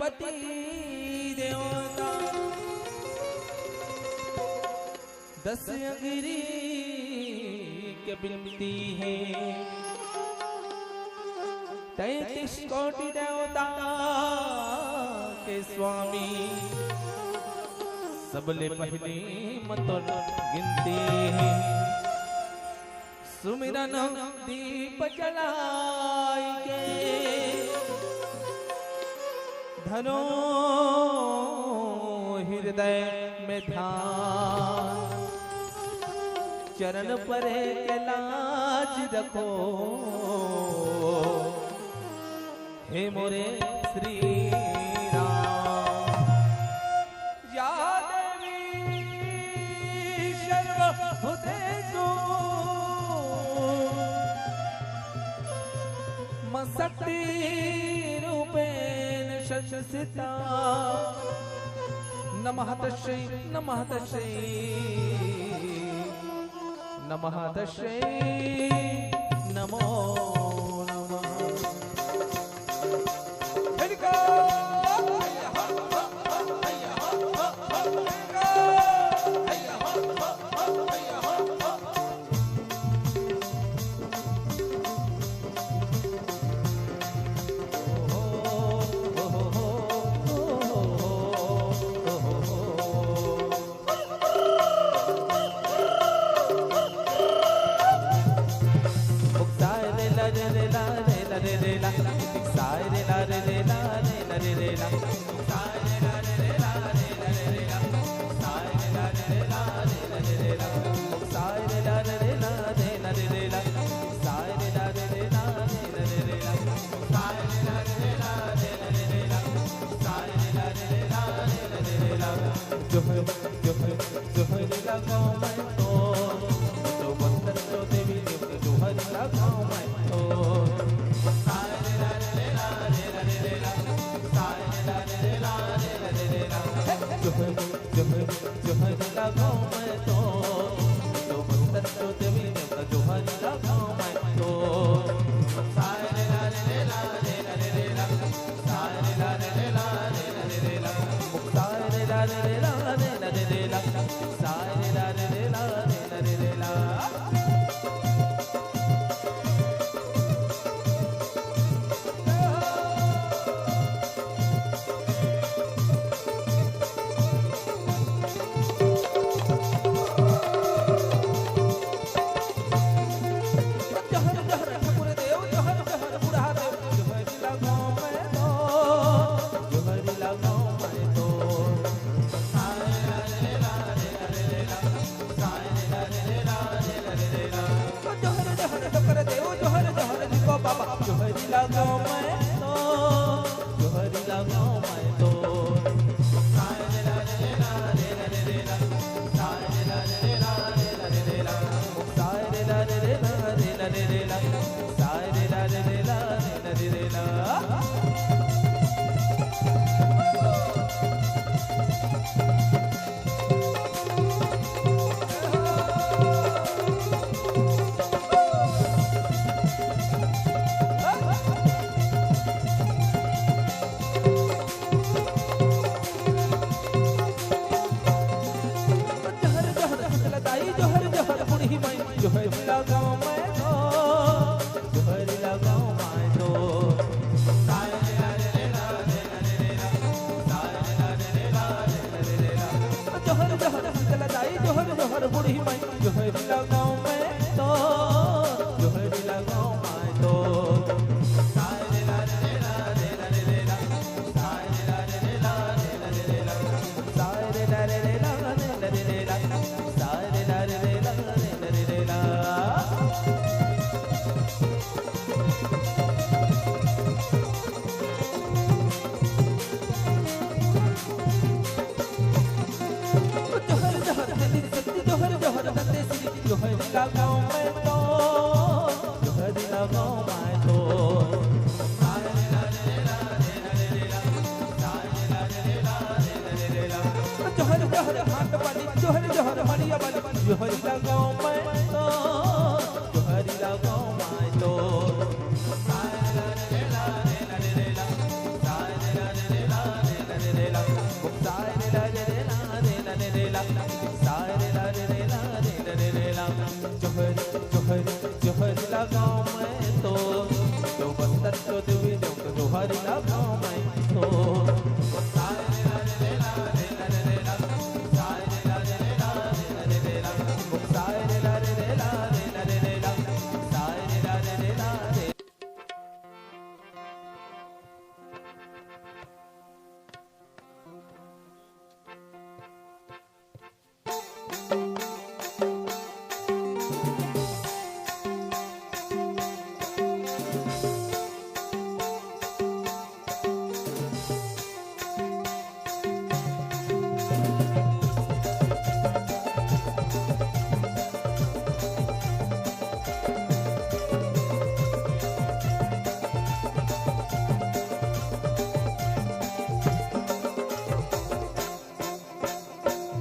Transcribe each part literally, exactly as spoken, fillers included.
पति देवता दस अंगरी के बिनती हे, तैंतीस कोटि देवता के स्वामी, सबले पहिली म तोर गिनती हे। सुमिरन दीप जलाय के धरो हृदय में ध्यान, चरण परे के लाज रखो, हे मोरे श्री राम। या देवी सर्वभूतेषु मम शक्ति रूपेण संस्थिता। नमः तस्यै, नमः तस्यै, नमः तस्यै, नमो नमः। जोहर, जोहर, जोहर लगाओ मैं तो, तो बंदर तो देवी देव के जोहर लगाओ मैं तो। जोहर, जोहर, जोहर लगाओ मैं तो, तो बंदर तो देवी देव के जोहर लगाओ मैं तो। जोहर, जोहर, डोकर देव, जोहर, जोहर, लिखो बाबा, जोहरी लगाओ मैं तो, जोहरी लगाओ मैं तो। जोहर, जोहर, शीतला दाई, जोहर, जोहर, बूढ़ी माई, जोहर लगाओ मैं तो, जोहर लगाओ मैं तो। जोहर, जोहर, शीतला दाई, जोहर, जोहर, बूढ़ी माई, जोहर लगाओ मैं तो, जोहर लगाओ मैं तो। जोहर, जोहर, तेरी शक्ति, जोहर, जोहर, नंदे श्री, जोहर लगाओ मैं तो, जोहर लगाओ मैं तो। जोहर, जोहर, घाट वाली, जोहर, जोहर, मड़िया वाली, जोहर लगाओ मैं तो, जोहर लगाओ मैं तो।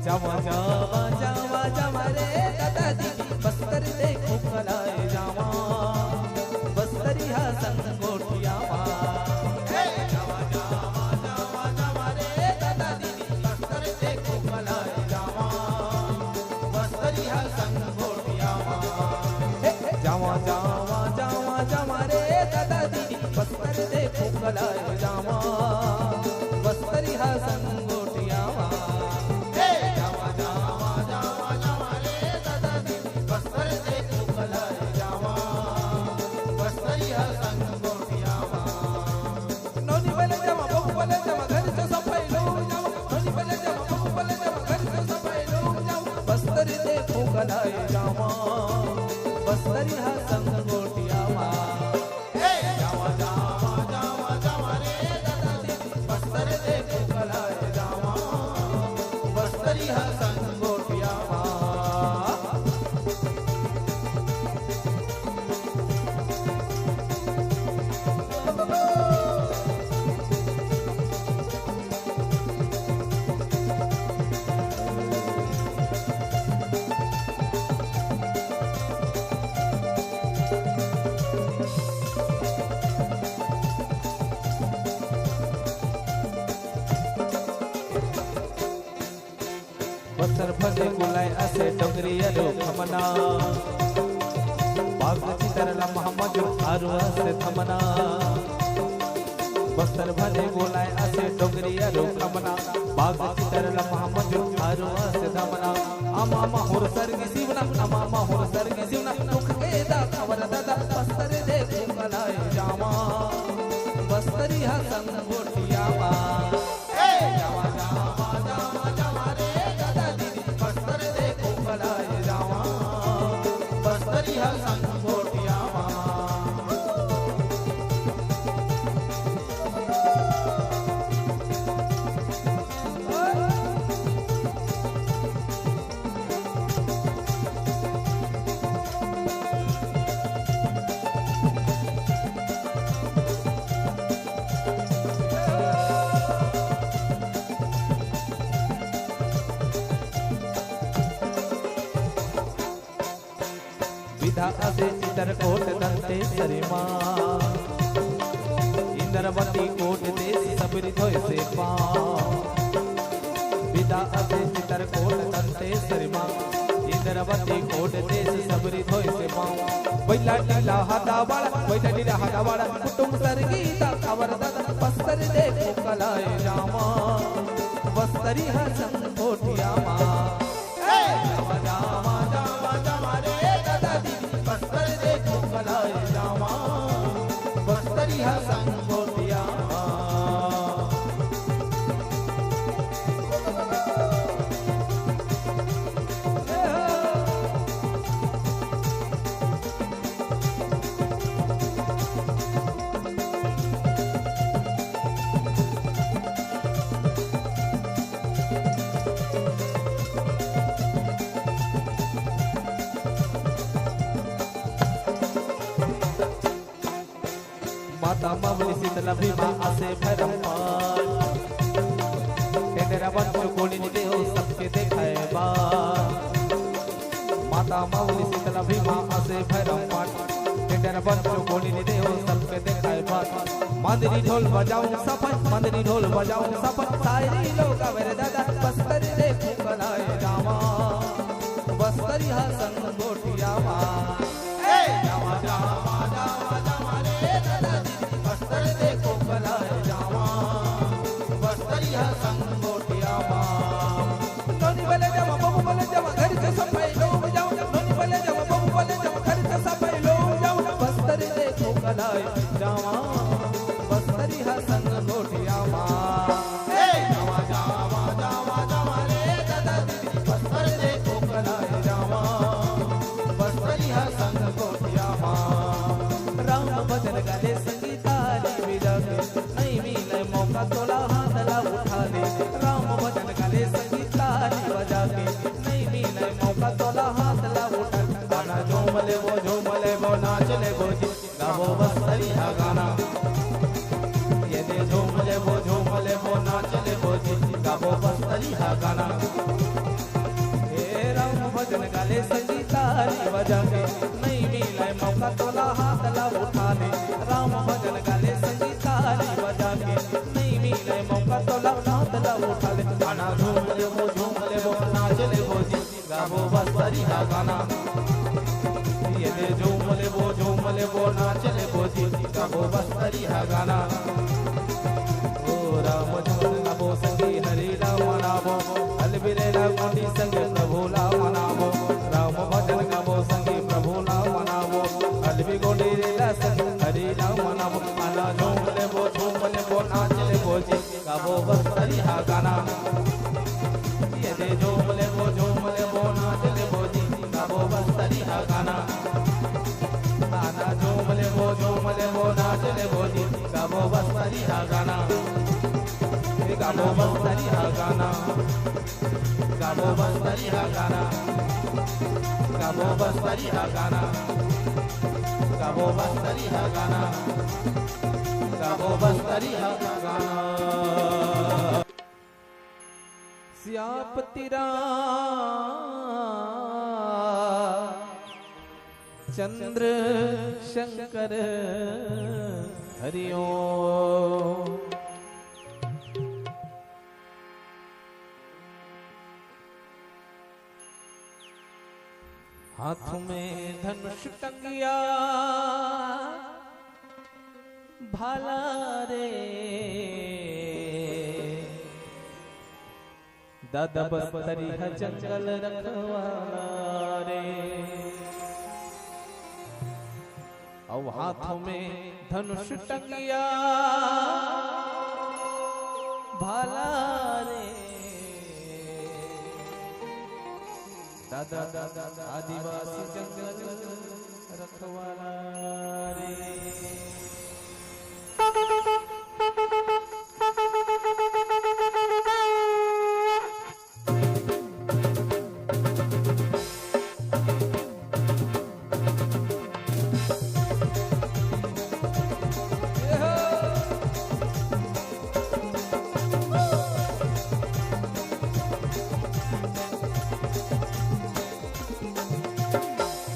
जावा, जावा, जावा, जावा रे दादा दीदी, बस्तर देखो कलाए जावा, बस्तरी हा संग गोठियावा। हे, जावा, जावा, जावा, जावा रे दादा दीदी, बस्तर देखो कलाए जावा, बस्तरी हा संग गोठियावा। हे, जावा, जावा, जावा, जावा रे दादा दीदी, बस्तर देखो कलाए जावा, बस्तरी हा संग गोठियावा। हे, जावा, जावा, जावा, जावा रे दादा दीदी, बस्तर देखो कलाए जावा, बस्तरी हा संग गोठियावा। नोनी बले जावा, बहू बले जावा, घर से सफाई लो जावा। नोनी बले जावा, बहू बले जावा, घर से सफाई लो जावा। बस्तर देखो कलाए जावा, बस्तरी हा संग गोठियावा। हे, जावा, जावा, जावा, जावा रे दादा दीदी, बस्तर देखो कलाए जावा, बस्तरी हा संग गोठियावा। बस्तर भले गोलाय असे डोंगरी अरो खमना, बाग चितर लम्हा मजुर आरु असे थमना। बस्तर भले गोलाय असे डोंगरी अरो खमना, बाग चितर लम्हा मजुर आरु असे थमना। अमा महुर सरगी सिवना, अमा महुर सरगी सिवना, दुख एदा खबर दादा, बस्तर देखो कलाए जावा, बस्तरी हा संग गोठियावा। हे, जावा, जावा, जावा, जावा रे दादा दीदी, बस्तर देखो कलाए जावा, बस्तरी हा संग गोठियावा। बिधा असे चितरकोट दंतेसरी मा, इंद्रवती कोट देस सबरी धोय से पाँव। बिधा असे चितरकोट दंतेसरी मा, इंद्रवती कोट देस सबरी धोय से पाँव। बैला टीला हदावाड़ा, बैला टीला हदावाड़ा, कुटुम सरगी दा खबर दादा, बस्तर देखो कलाए जावा, बस्तरी हा संग गोठियावा। हे, जावा, जावा, जावा, जावा रे दादा दीदी, बस्तर देखो कलाए जावा, बस्तरी हा संग गोठियावा। माता मावली शीतला भीमा असे भैरम पाट। टेंडरा बन चुकोली देव सबके देखाए बा। माता मावली शीतला भीमा असे भैरम पाट। टेंडरा बन चुकोली देव सबके देखाए बा। मंदरी ढोल बजाऊं सफाई, मंदरी ढोल बजाऊं सफाई। सायरी लोग अवेर दादा, बस्तर देखो कलाए जावा, बस्तरी हा संग गोठियावा। हे, जावा, जावा, जावा, जावा रे दादा दीदी, बस्तर देखो कलाए जावा, बस्तरी हा संग गोठियावा। नोनी बले जावा, बहू बले जावा, घर से सफाई लो जावा। नोनी बले जावा, बहू बले जावा, घर से सफाई लो जावा। बस्तर देखो कलाए जावा, बस्तरी हा संग गोठियावा। हे, जावा, जावा, जावा, जावा रे दादा दीदी, बस्तर देखो कलाए जावा, बस्तरी हा ले मौका तोला, हाथ ला उठा ले। आना झूम लेबो, झूम लेबो, नाच लेबो जी, गाबो बस्तरिहा गाना। ये दे झूम लेबो, झूम लेबो, नाच लेबो जी, गाबो बस्तरिहा गाना। ओ राम झूम गाबो संगी हरि राम मनाबो, अलबेला गोंडी संग प्रभु ला मनाबो, राम भजन गाबो संगी प्रभु ला मनाबो, अलबी गोंडी ला संग हरि ला मनाबो। आना झूम लेबो, झूम लेबो, नाच लेबो जी, गाबो बस्तरिहा गाना। ये दे झूम लेबो, झूम लेबो, नाच लेबो जी, गाबो बस्तरिहा गाना। आना झूम लेबो, झूम लेबो, नाच लेबो जी, गाबो बस्तरिहा गाना। गाबो बस्तरिहा गाना। गाबो बस्तरिहा गाना। गाबो बस्तरिहा गाना। गाबो बस्तरिहा गाना। गाबो बस्तरिहा गाना। सियापति राम चंद्र शंकर हरिओम। हाथ में धनुष टंगिया भाला रे, दादा बस्तरिहा जंगल रखवाला रे। अउ हाथों में धनुष टंगिया भाला रे, दादा आदिवासी जंगल रखवाला रे।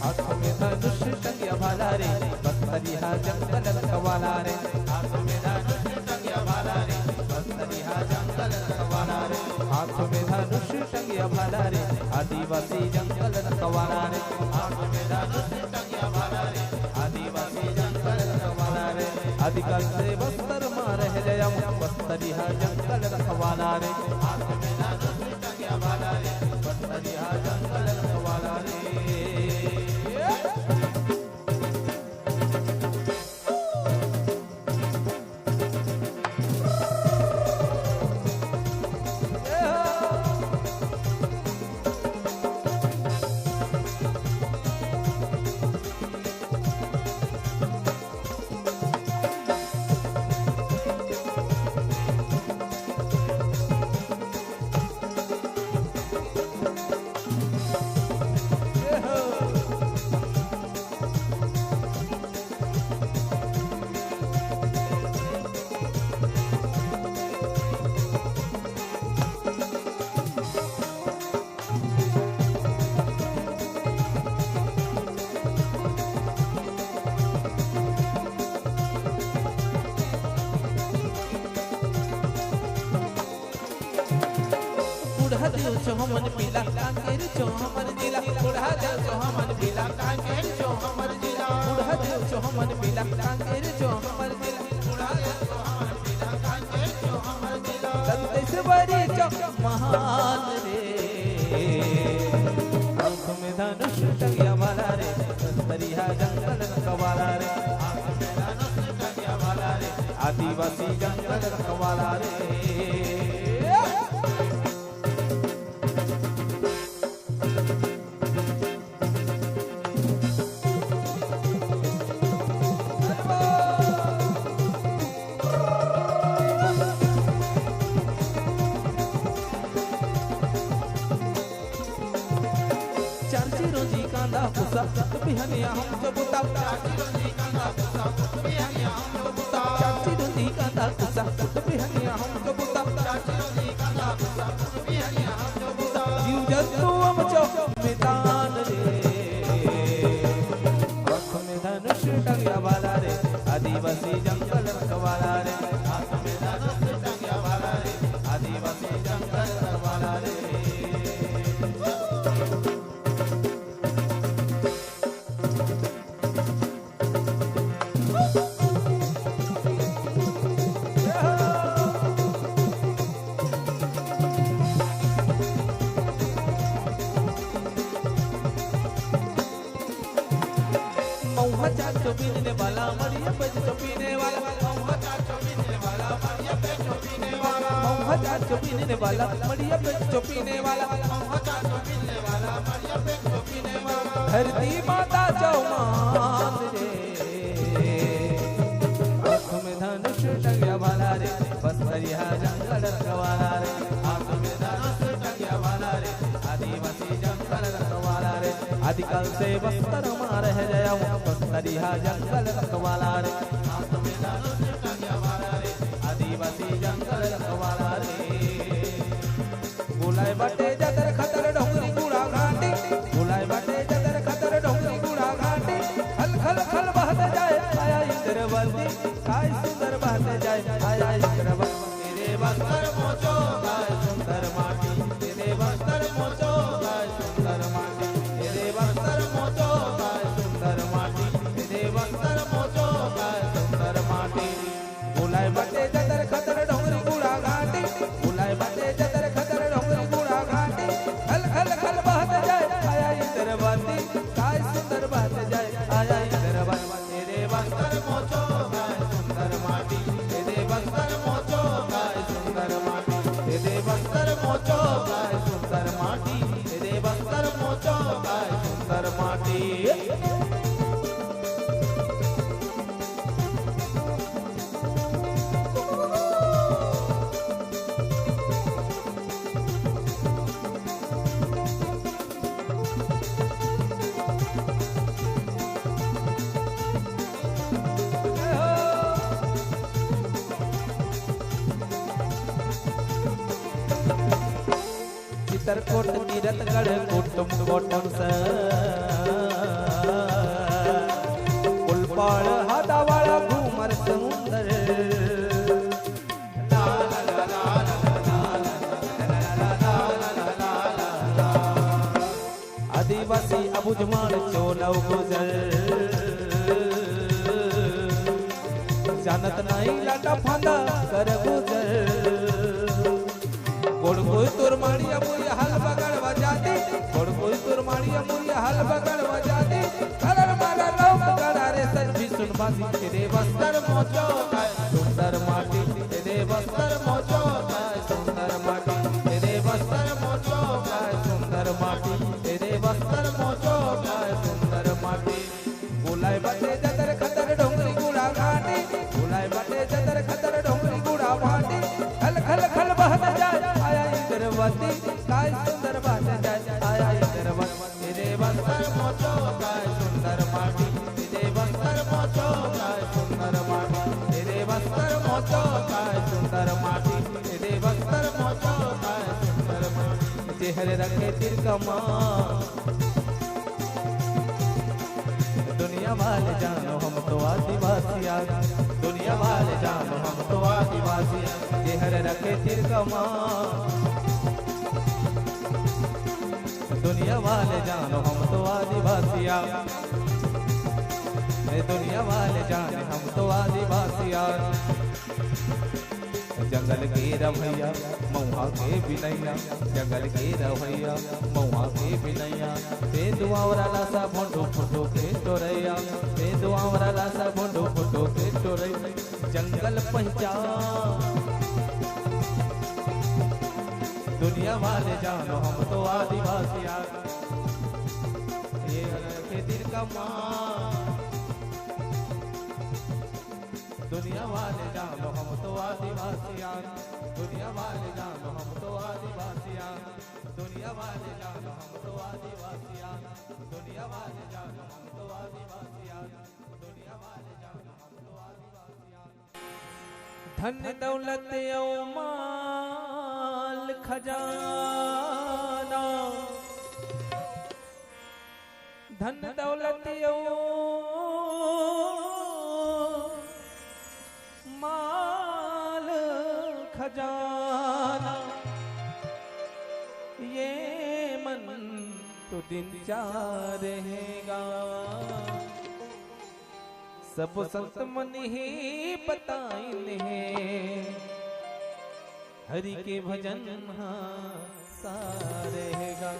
हाथ में धनुष टंगिया भाला रे, बस्तरिहा जंगल रखवाला रे। हाथ में धनुष टंगिया भाला रे, बस्तरिहा जंगल रखवाला रे। हाथ में धनुष टंगिया भाला रे, आदिवासी जंगल रखवाला रे। हाथ में धनुष टंगिया भाला रे, आदिवासी जंगल रखवाला रे। आदिकाल से बस्तर मा रह ले अउ, बस्तरिहा जंगल रखवाला रे। हाथ में धनुष टंगिया भाला रे, बस्तरिहा जंगल रखवाला रे। बूढ़ा देव चौहान पीला, कांकेर चौहान जिला। बूढ़ा देव चौहान पीला, कांकेर चौहान जिला। बूढ़ा देव चौहान पीला, कांकेर चौहान जिला। बूढ़ा देव चौहान पीला, कांकेर चौहान जिला। दंतेश्वरी चौक महान रे, हाथ में धनुष टंगिया भाला रे, बस्तरिहा जंगल रखवाला रे। हाथ में धनुष टंगिया भाला रे, आदिवासी जंगल रखवाला रे। चार चिरौंजी कांदा कुसा, बिहनिया हम जो बुता। चार चिरौंजी कांदा कुसा, बिहनिया हम जो बुता। चार चिरौंजी कांदा कुसा, बिहनिया हम जो बुता। चार चिरौंजी कांदा कुसा, बिहनिया हम जो बुता। जीव जंतु हम जो मैदान रे। हाथ में धनुष टंगिया भाला रे, आदिवासी जंगल रखवाला रे। हाथ में धनुष टंगिया चार सौ पीने वाला, मड़िया पे सौ पीने वाला, महुआ चार सौ पीने वाला, मड़िया पे सौ पीने वाला। धरती माता चौमान रे, हाथ में धनुष टंगिया वाला रे, बस्तरिया जंगल रखवाला रे, हाथ में धनुष टंगिया वाला रे, आदिवासी जंगल रखवाला रे, आदिकाल से बस्तर मा रह जाया, बस्तरिया जंगल रखवाला रे, हाथ में धनुष टंगिया वाला रे, आदिवासी जंगल रखवाला रे। बुलाए बाटे जतर खतर डोंगरी गुड़ा घाटी, बुलाए बाटे जतर खतर डोंगरी गुड़ा घाटी। खल खल खल बहत जाए आया इंद्रवती, काय सुंदर बहत जाए आया इंद्रवती। तेरे बस्तर मोचो काय सुंदर माटी, तेरे बस्तर मोचो काय सुंदर माटी, तेरे बस्तर मोचो काय सुंदर माटी, तेरे बस्तर मोचो काय सुंदर माटी। बुलाए बाटे जतर खतर डोंगरी गुड़ा घाटी, बुलाए बाटे जतर खतर डोंगरी गुड़ा घाटी। खल खल खल बहत जाए आया इंद्रवती, काय सुंदर बहत जाए आया इंद्रवती। तेरे बस्तर मोचो काय सुंदर माटी, तेरे बस्तर मोचो काय सुंदर माटी, तेरे बस्तर मोचो काय सुंदर माटी, तेरे बस्तर मोचो काय सुंदर माटी। चित्रकूट, कीरतगढ़, कुटुम कोटम से, कुलपाड़, हादावाड़ा, घूमर समुंदर। आदिवासी अबुझमाड़ चोलव गुजर, जानत नहीं लाटा फांदा कर गुजर। गोड़ कोई तोर माड़िया मुड़िया हाल बगड़ बजाती, गोड़ कोई तोर माड़िया मुड़िया हाल बगड़ बजाती। करर मारा लोग गड़ा रे सर भी सुन बासी। तेरे बस्तर मोचो काय सुंदर माटी, तेरे बस्तर मोचो काय सुंदर माटी, तेरे बस्तर मोचो काय सुंदर माटी, तेरे बस्तर मोचो काय सुंदर माटी। बुलाए बाटे जतर खतर डोंगरी गुड़ा घाटी, बुलाए बाटे जतर खतर डोंगरी गुड़ा घाटी। खल खल खल बहत जाए आया इंद्रवती, काय सुंदर बहत जाए आया इंद्रवती। तेरे बस्तर मोचो काय सुंदर माटी, तेरे बस्तर मोचो काय सुंदर माटी, तेरे बस्तर मोचो काय सुंदर माटी, तेरे बस्तर मोचो काय सुंदर माटी। चेहरे रखे तिरकमा दुनिया वाले जानो हम तो आदिवासिया, दुनिया वाले जानो हम तो आदिवासिया। चेहरे रखे तिरकमा दुनिया वाले जानो हम तो आदिवासिया, ए दुनिया वाले जाने हम तो आदिवासिया। जंगल के रवैया मऊहा के बिनैया, जंगल के रवैया मऊहा के बिनैया। ते दुआवरा लासा भोंडू फुटू के टोरैया, ते दुआवरा लासा भोंडू फुटू के टोरैया। जंगल पहचान दुनिया वाले जानो हम तो आदिवासिया। ये के दिल का मान दुनिया वाले जानो हम तो आदिवासिया। दुनिया वाले जानो हम तो आदिवासिया। दुनिया वाले जानो हम तो आदिवासिया। दुनिया वाले जानो हम तो आदिवासिया। दुनिया वाले जानो हम तो आदिवासिया। धन दौलत अउ माल खजाना, धन दौलत अउ माल खजाना, ये मन तो दिन जा रहेगा। सब संत मन ही बताइन हे, हरि के भजन हा सा रहेगा,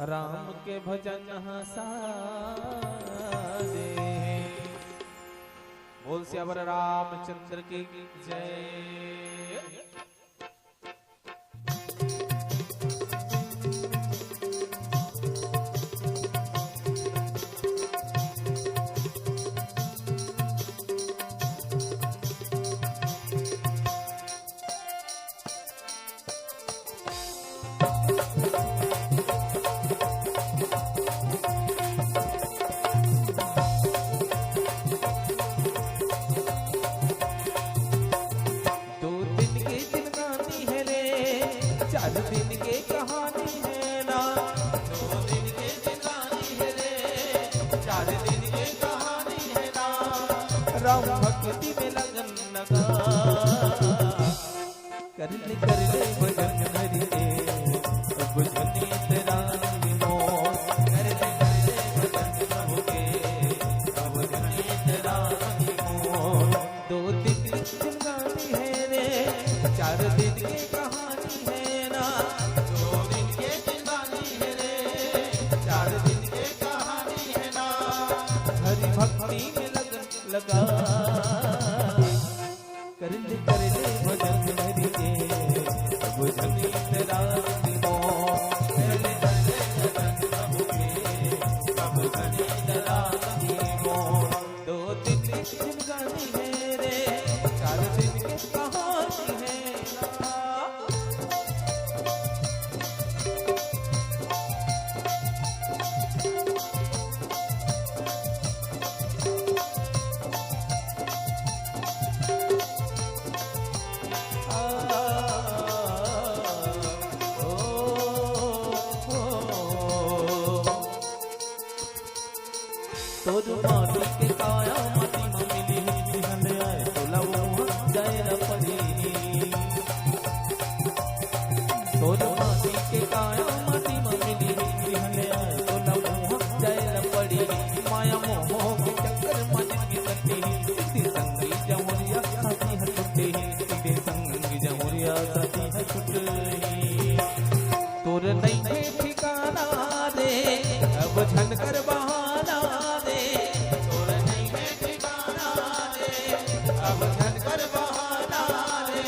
राम के भजन हा सा दे। बोल सियावर रामचंद्र की जय। चार दिन के कहानी है ना, दो दिन के जिंदगानी है रे। चार दिन के कहानी है ना, राम भक्ति में लगन लगा। कर ले, कर ले भजन हरि के, अब झनी तेरा मोर। कर ले, कर ले भजन प्रभु के, अब झनी तेरा मोर। दो दिन की जिंदगानी है रे, चार दिन की कहानी है ना। दो दिन की जिंदगानी है रे, चार दिन की कहानी है ना। हरि भक्ति में लगन लगा। कर ले, कर ले भजन हरि के, अब झनी तेरा मोर। कर ले, कर ले भजन प्रभु के, अब झनी तेरा मोर। दो दिन की जिंदगानी है रे, चार दिन की कहानी है। तोर माटी के काया माटी म मिली, बिहन आए तोला उहाँ जाए ला पड़ी। तोर माटी के काया माटी म मिली, बिहन आए तोला उहाँ जाए ला पड़ी। माया मोह के चक्कर म जिनगी कटही, इति संगी जमुरिया साथी ह छुटही, इति संगी जमुरिया साथी ह छुटही। तोर नइहे ठिकाना रे, अब झन कर बहाना रे। तोर नइहे ठिकाना रे, अब झन कर बहाना रे।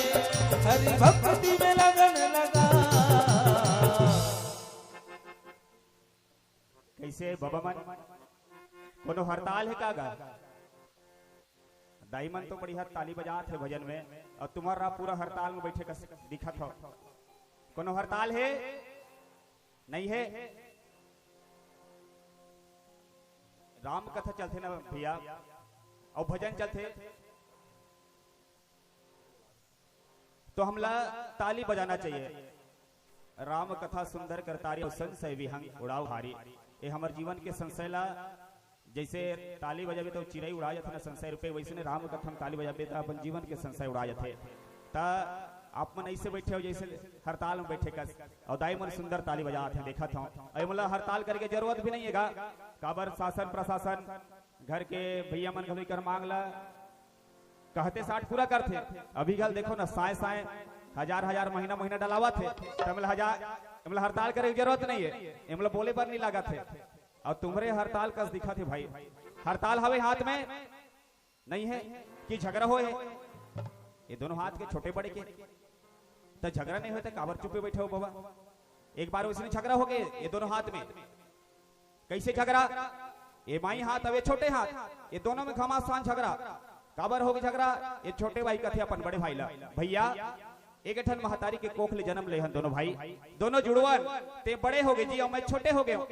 हरि भक्ति में लगन लगा। कइसे बबा मन, कोनो हड़ताल हे का गा? दाई मन तो बढ़िया ताली बजात हे भजन में, अउ तुम्हर पूरा हड़ताल में बइठे कस दिखत हो। कोनो हड़ताल हे? नइ हे। राम कथा चलथे ना भइया, अउ भजन चलथे, तो हमला ताली बजाना चाहिए। राम कथा सुंदर करतारी अउ संशय विहंग उड़ाव हारी। ये हमर जीवन के संशय ला, जइसे ताली बजाबे तो चिरई उड़ा जाथे ना संशय रूपे, वइसने राम कथा म ताली बजाबे त अपन जीवन के संशय उड़ा जाथे। त आप मन अइसे बइठे हो जइसे हड़ताल म बइठे कस, अउ दाई मन सुंदर ताली बजात हे, देखत हो। अउ एमला हड़ताल करे के जरूरत भी नइ हे गा, काबर शासन प्रशासन घर के भइया मन घलो एकर मांग ला कहते साठ पूरा करथे। अभी घल देखो ना, साय साय हजार हजार महीना महीना डलावत हे, त एमला हजार, एमला हड़ताल करे के जरूरत नइ हे, एमला बोले बर नइ लागत हे। अउ तुम्हरे हड़ताल कस दिखत हे भाई, हड़ताल हवे हाथ में नइ हे कि झगरा होए हे ये दोनों हाथ के छोटे बड़े के? त झगरा नइ होए त काबर चुपे बइठे हो बबा? एक बार वइसने झगरा हो गे ये दोनों हाथ में। कइसे झगरा? ये माई हाथ अउ ये छोटे हाथ, ये दोनों में घमासान झगरा। काबर हो गे झगरा? ये छोटे भाई कथे अपन बड़े भाई ला, भइया, एक ठन महतारी के कोख ले जनम ले हन दोनों भाई, दोनों जुड़वन, ते बड़े हो गे जी अउ मैं छोटे हो गेंव।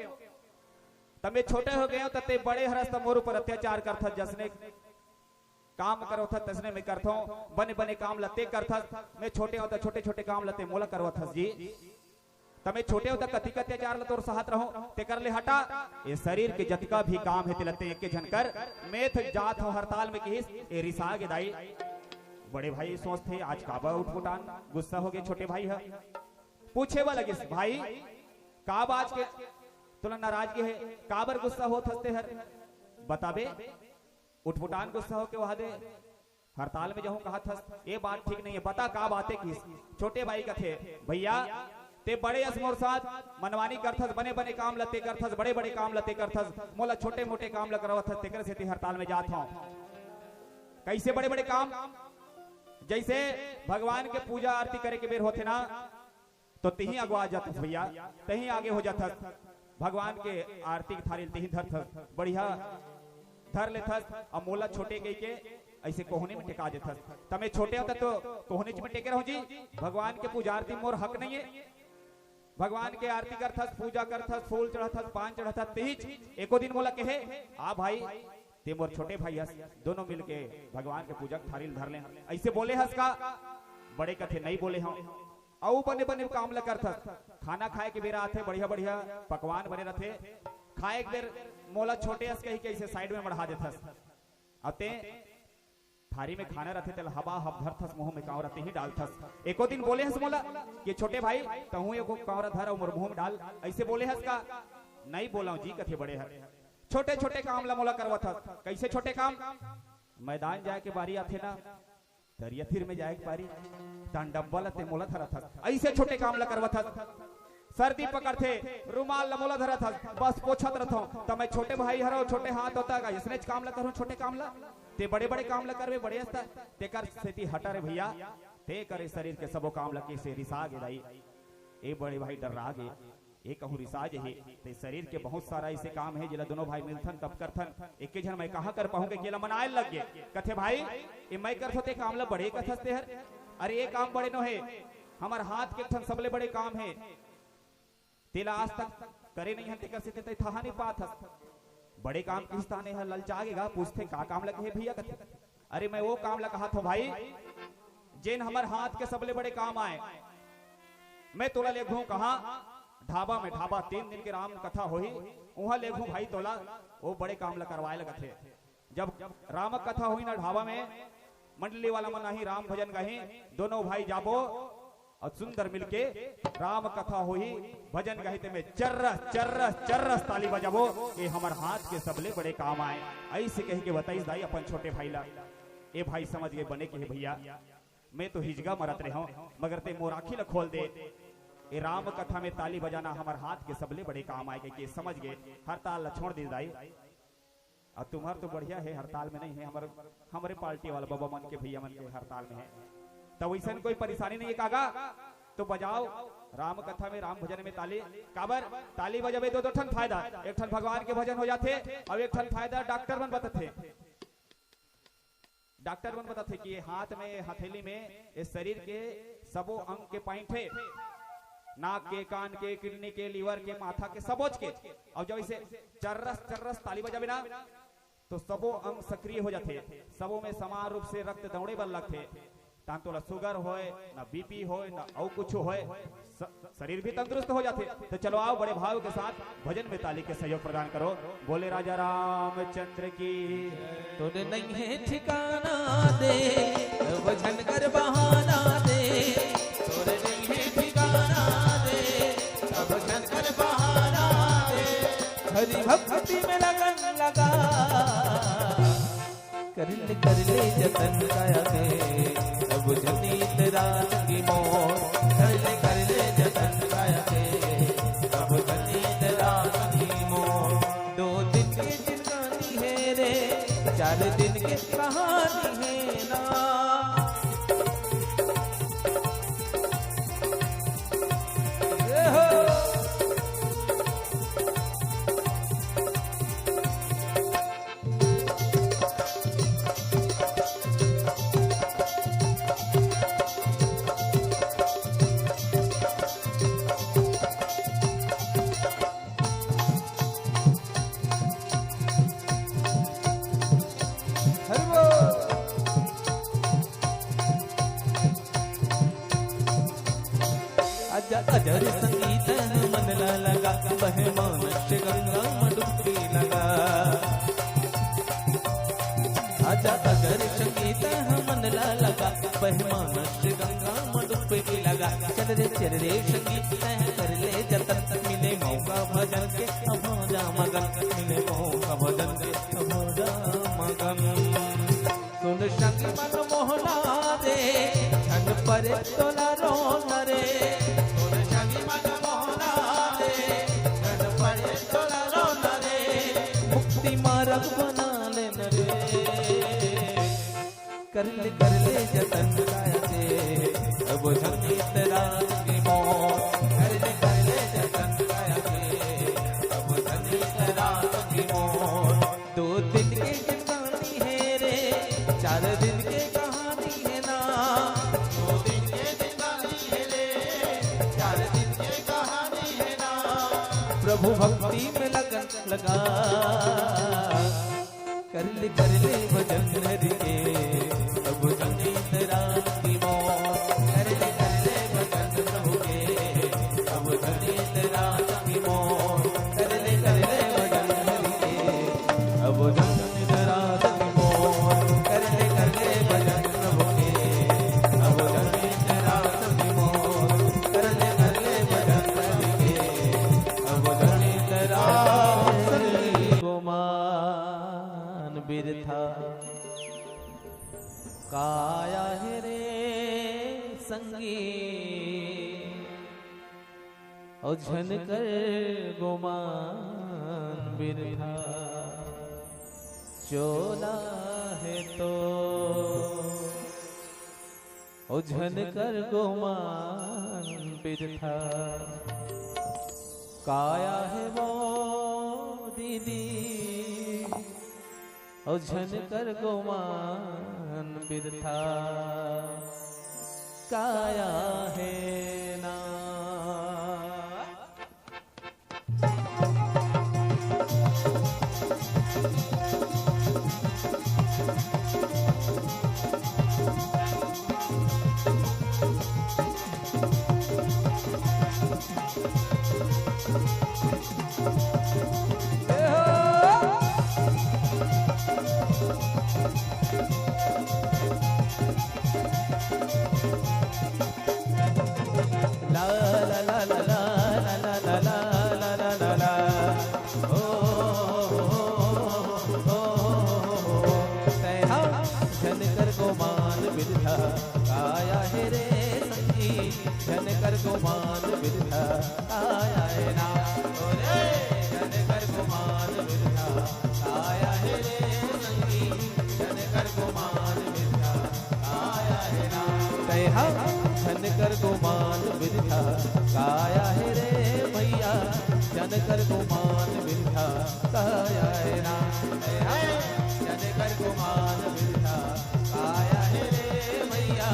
त मैं छोटे हो गेंव त ते बड़े हरस त मोर ऊपर अत्याचार करथस, जसने काम करवथस तसने मैं करथों, बने बने काम ल ते करथस, मैं छोटे हों त छोटे छोटे काम ल ते मोला करवथस जी। त मैं छोटे हों त कतिक अत्याचार ल तोर सहत रहूं, तेकर ले हटा, ये शरीर के जतका भी काम हे तेला ते एके झन कर, मैं त जात हों हड़ताल में किहिस, ये रिसा गे दाई। बड़े भाई सोचथे आज काबर उठपुटान गुस्सा हो गे छोटे भाई ह। पूछे बर लगिस, भाई का बात के तोला नाराजगी हे, काबर गुस्सा होत हस ते हर, बताबे? उठपुटान गुस्सा होके वहा दे हड़ताल में जाहूं कहत हस, ये बात ठीक नइ हे, बता का बात हे किहिस। छोटे भाई कथे, भइया ते बड़े अस मोर साथ, मनमानी करथस, बने बने काम ल ते करथस, बड़े बड़े काम ल ते करथस, मोला छोटे मोटे काम ल करवत हस, तेकर सेती हड़ताल में जात हों। कइसे बड़े बड़े काम? जइसे भगवान के पूजा आरती करे के बेर होथे ना, तो तिही अगवा जाथस भइया, तिही आगे हो जाथस। भगवान के आरती के थारी ल तिही धरथस, बढ़िया धर लेथस, अउ मोला छोटे कहिके अइसे कोहनी में टेका देथस। त मैं छोटे हों त तो कोहनीच में टेके रहूं जी, भगवान के पूजा आरती मोर हक नइ हे। भगवान के आरती करथस, पूजा करथस, फूल चढ़ाथस, पान चढ़ाथस, तिहीच एको दिन मोला कहे, आ भाई, ते मोर छोटे भाई हस, दोनों मिलके भगवान के पूजा के थारी ल धर ले, अइसे बोले हस का? बड़े कथे, नइ बोले हों। अउ बने बने काम ल करथस। खाना खाए के बेरा आथे, बढ़िया बढ़िया पकवान बने रथे, खाए एक बेर मोला छोटे अस कही के अइसे side में मढ़ा देथस। अब ते थारी में खाना रथे, तेला हबा हब धरथस, मुंह में कांवरा तेही डालथस। एको दिन बोले हस मोला कि छोटे भाई, तहूं एको कांवरा धर अउ मोर मुंह में डाल, अइसे बोले हस का? नइ बोलंव जी, कथे बड़े हर। छोटे छोटे काम ला मोला करवत हस। कइसे छोटे काम? मैदान जाए के बारी आथे ना, तरिया तीर में जाए के बारी, तहां डब्बा ला ते मोला धरत हस, अइसे छोटे काम ला करवत हस। सर्दी पकड़थे, रुमाल ला मोला धरत हस, बस पोछत रथंव, त मैं छोटे भाई हरंव, छोटे हाथ होता का, इसने काम ला करहूं, छोटे काम ला, ते बड़े बड़े काम ला करबे, बड़े हस त, तेकर सेती हटा रे भइया, ते करे शरीर के सबो काम ला, कइसे रिसा गे दाई, ए बड़े भाई डर्रा गे, ए कहूं रिसा जही, ते शरीर के बहुत सारा अइसे काम हे, जेला दोनों भाई मिलथन तब करथन। एके झन मैं कहां कर पाहूं के केला मनाए लग गे। कथे भाई, ए मैं करथों ते काम ला बड़े कथस ते हर। अरे ए काम बड़े नो हे, हमर हाथ के एक ठन सबले बड़े काम हे। तेला आज तक करे नइ हन, तेकर सेती ते थाहा नइ पात हस। बड़े काम किहिस ताहन ए ह ललचा गे गा, पूछथे का काम ला कहे भइया कथे। अरे मैं ओ काम ला कहत हंव भाई, जेन हमर हाथ के सबले बड़े काम आय। मैं तोला लेगहूं कहां? ढाबा में। ढाबा तीन दिन के राम कथा होही, उहां लेगहूं भाई तोला, ओ बड़े काम ला करवाए लगथे। जब राम कथा होही ना ढाबा में, मंडली वाला मन आही, राम भजन गाही, दोनों भाई जाबो अउ सुंदर मिलके राम कथा होही, भजन गाही, तेमे चर्रस चर्रस चर्रस ताली बजाबो, ए हमर हाथ के सबले बड़े काम आय। अइसे कहिके बताइस दाई अपन छोटे भाई ला। ए भाई समझ गे, बने कहे भइया, मैं तो हिजगा मरत रेहेंव, मगर ते मोर आंखी ला खोल दे। ए राम कथा में ताली बजाना हमर हाथ के सबले बड़े काम आय कहिके समझ गे, हड़ताल ला छोड़ दिस दाई। अब तुम्हर तो बढ़िया हे, हड़ताल में नइ हे, हमर, हमरे पार्टी वाला बबा मन के, भइया मन के हड़ताल में हे, त वइसन कोई परेशानी नइ हे कागा? तो बजाव राम कथा में, राम भजन में ताली। काबर? ताली बजाबे दो, दो ठन फायदा, एक ठन भगवान के भजन हो जाथे, अउ एक ठन फायदा डॉक्टर मन बताथे। डॉक्टर मन बताथे कि ये हाथ में, ये हथेली में, ये शरीर के सबो अंग के point हे, नाक के, कान के, किडनी के, लिवर के, माथा के, सबोच के। अउ जब अइसे चर्रस चर्रस ताली बजाबे ना, तो सबो अंग सक्रिय हो जाथे, सबो में समान रूप से रक्त दौड़े बर लगथे। ताहन तोला शुगर होय, ना बीपी होय, ना अउ कुछ होय, स-, शरीर भी तंदुरुस्त हो जाथे। तो चलो आओ, बड़े भाव के साथ भजन में ताली के सहयोग प्रदान करो। बोले राजा रामचंद्र की। तोरे नइ हे ठिकाना दे, अब झन कर बहाना दे। तोरे नइ हे ठिकाना दे, अब झन कर बहाना दे। हरि भक्ति में लगन लगा, कर ले, कर ले जतन काया के, अब झन इतराज की मोर। कर ले, कर ले जतन काया के, अब झन इतराज की मोर। दो दिन के जिंदगानी हे रे, चार दिन के कहानी हे ना। ए हो। हरि बोल। आजा, आजा रे संगीत मन ला लगा, बहे मानस गंगा में डुबकी लगा। आजा, आजा रे संगीत मन ला लगा, बहे मानस गंगा में डुबकी लगा। चल रे, चल रे संगीत तैं कर ले जतन, मिले मौका भजन के अब हो जा मगन, मिले मौका भजन के अब हो जा मगन। सुन संगी मन मोहना दे, झन परे तोला रोना रे। सुन संगी मन मोहना दे, झन परे तोला रोना रे। मुक्ति मार्ग बना लेना रे। कर ले, कर ले जतन काया के, अब झन इतराज की मोर। कर ले, कर ले जतन काया के, अब झन इतराज की मोर। दो दिन के जिंदगानी हे रे, चार दिन के कहानी हे ना। दो दिन के जिंदगानी हे रे, चार दिन के कहानी हे ना। प्रभु भक्ति में लगन लगा, कर ले, कर ले भजन हरि के, अब झन इतराज की मोर। कर ले, कर ले भजन अउ झन कर गुमान बिरथा, चोला हे तो। अउ झन कर गुमान बिरथा, काया हे वो दीदी। अउ झन कर गुमान बिरथा, काया हे ना। तैं हा झन कर गुमान बिरथा, काया हे रे संगी, झन कर गुमान बिरथा, काया हे ना। ओ रे, झन कर गुमान बिरथा, काया हे रे संगी, झन कर गुमान बिरथा, काया हे ना। तैं हा झन कर गुमान बिरथा, काया हे रे भैया, झन कर गुमान बिरथा, काया हे ना। तैं हा झन कर गुमान बिरथा, काया हे रे भैया,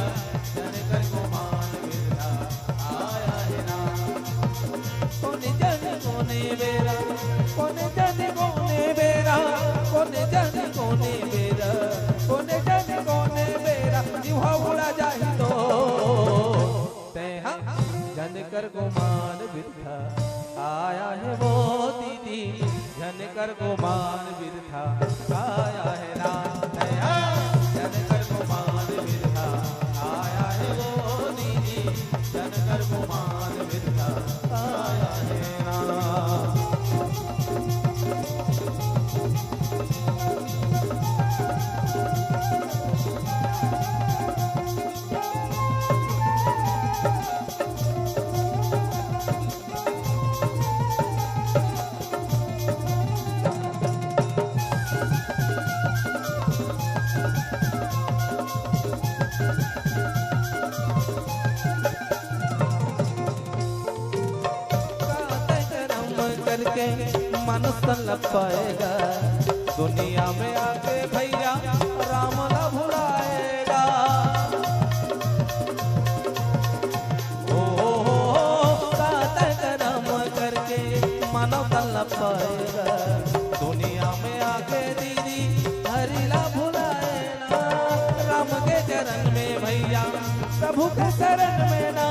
झन कर गुमान बिरथा, काया हे ना। कोने जन कोने बेरा, कोने जन कोने बेरा, कोने जन कोने बेरा, कोने जन कोने बेरा, जीवा उड़ा जाही तो। तैं हा झन कर गुमान बिरथा, आया हे वो दीदी, झन कर गुमान बिरथा, आया हे ना। तैं हा झन कर गुमान बिरथा, आया हे वो दीदी, झन कर गुमान बिरथा, आया हे ना। करके मनुष्य तन ल पाएगा, दुनिया में आके भैया राम ला भुलाएगा। ओ, ओ, ओ, ओ, का तय करम करके मानव तन ल पाएगा, दुनिया में आके दीदी हरि ला भुलाएगा। राम के चरण में भैया, प्रभु के शरण में ना,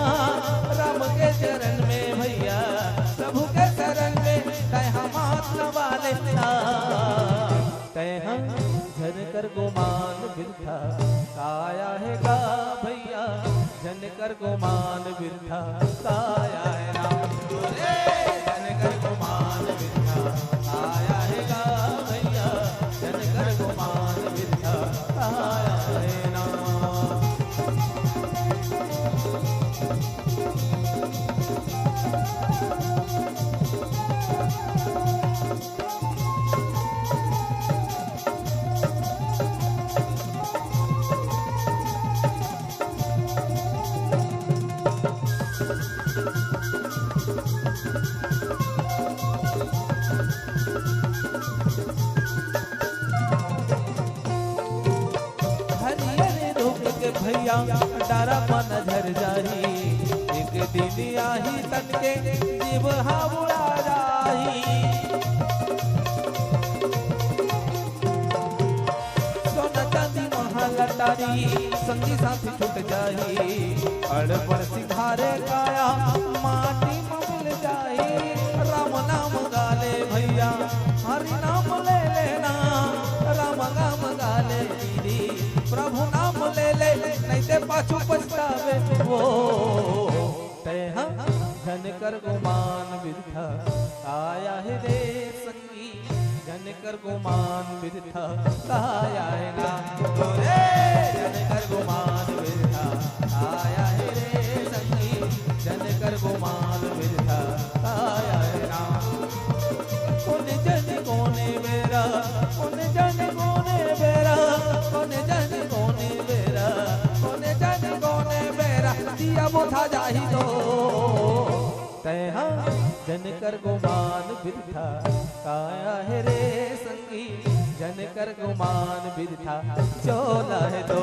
राम के चरण में भैया, प्रभु के शरण में तैं हा माथ नवा लेना। तैं हा झन कर गुमान बिरथा, काया हे गा भैया, झन कर गुमान बिरथा, काया हे ना। अरे, झन कर गुमान बिरथा, काया हे गा भैया, झन कर गुमान बिरथा, काया हे ना। हरियर रूप के भैया डारा मन झर जाही, एक दिन आही तन के जीव हा उड़ा जाही। सोना चांदी महल अटारी संगी साथी छूट जाही, अड़पड़ सिंधारे काया माटी म मिल जाही। राम नाम गाले भैया, हरि नाम ले लेना, राम नाम गाले दीदी, प्रभु नाम ले ले, नहीं ते पाछू पछतावे वो। तैं हा झन कर गुमान बिरथा, आया हे रे संगी, झन कर गुमान बिरथा, काया हे ना। अरे, झन कर गुमान बिरथा, आया हे रे संगी, झन कर गुमान बिरथा, ऐ हाँ, जन कर गुमान बिरथा, काया है रे संगी, जन कर गुमान बिरथा, चोला है तो।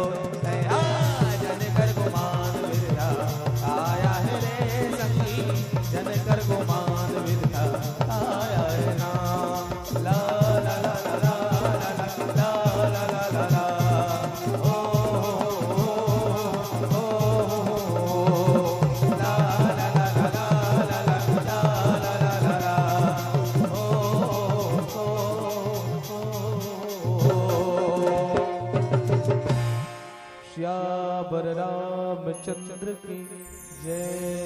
ऐ हाँ, जन कर गुमान बिरथा, काया है रे संगी, जन कर गुमान बिरथा, काया है ना। ला ला ला ला ला ला ला ला ला ला ला। श्यावर रामचंद्र की जय।